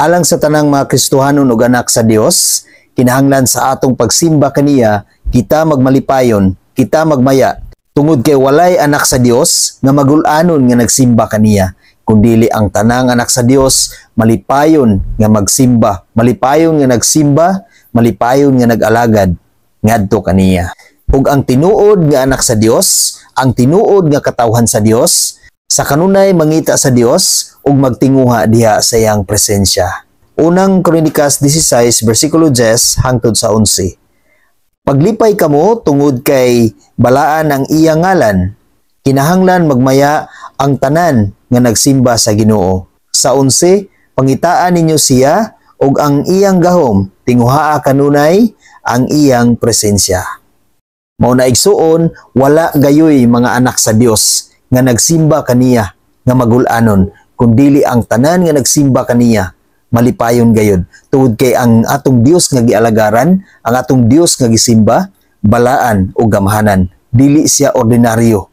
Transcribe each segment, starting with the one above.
Alang sa tanang mga Kristohanon ug anak sa Dios, kinahanglan sa atong pagsimba kaniya, kita magmalipayon, kita magmaya, tungod kay walay anak sa Dios nga magul-anon nga nagsimba kaniya, kundili ang tanang anak sa Dios malipayon nga magsimba, malipayon nga nagsimba, malipayon nga nag-alagad ngadto kaniya. Ug ang tinuod nga anak sa Dios, ang tinuod nga katawhan sa Dios, sa kanunay mangita sa Dios ug magtinguha diha sa iyang presensya. Unang Kronikas 16 bersikulo 10 hangtod sa 11. Paglipay kamo tungod kay balaan ang iyang ngalan. Kinahanglan magmaya ang tanan nga nagsimba sa Ginoo. Sa 11, pangitaan ninyo siya ug ang iyang gahom, tinguhaa kanunay ang iyang presensya. Mao na, igsuon, wala gayoy mga anak sa Dios nga nagsimba kaniya nga magul-anon, kundili ang tanan nga nagsimba kaniya malipayon gayud tungod kay ang atong Dios nga gialagaran, ang atong Dios nga gisimba, balaan o gamhanan. Dili siya ordinaryo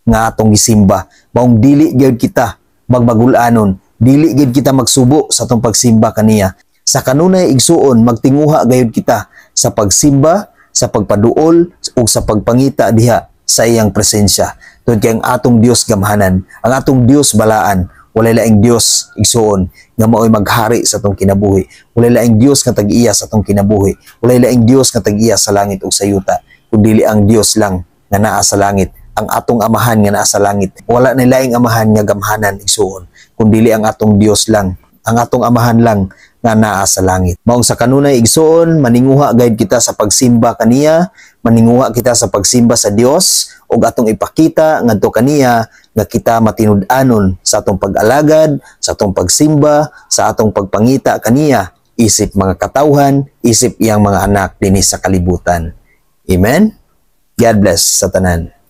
nga atong gisimba. Maong dili gyud kita magmagul-anon, dili gyud kita magsubo sa atong pagsimba kaniya. Sa kanunay, igsuon, magtinguha gayud kita sa pagsimba, sa pagpaduol ug sa pagpangita diha sa iyang presensya tungod kay ang atong Dios gamhanan, ang atong Dios balaan. Walay laing Dios, igsuon, nga mao'y maghari sa atong kinabuhi. Walay laing Dios nga tag-iya sa atong kinabuhi. Walay laing Dios nga tag-iya sa langit ug sa yuta, kundi ang Dios lang nga naa sa langit, ang atong Amahan nga naa sa langit. Wala na laing amahan nga gamhanan, igsuon, kundi ang atong Dios lang, ang atong Amahan lang nga naa sa langit. Maong sa kanunay, igsuon, maninguha gayud kita sa pagsimba kaniya, maninguha kita sa pagsimba sa Dios ug atong ipakita ngadto kaniya nga kita matinud-anon sa atong pag-alagad, sa atong pagsimba, sa atong pagpangita kaniya isip mga katawhan, isip iyang mga anak dinhi sa kalibutan. Amen. God bless sa tanan.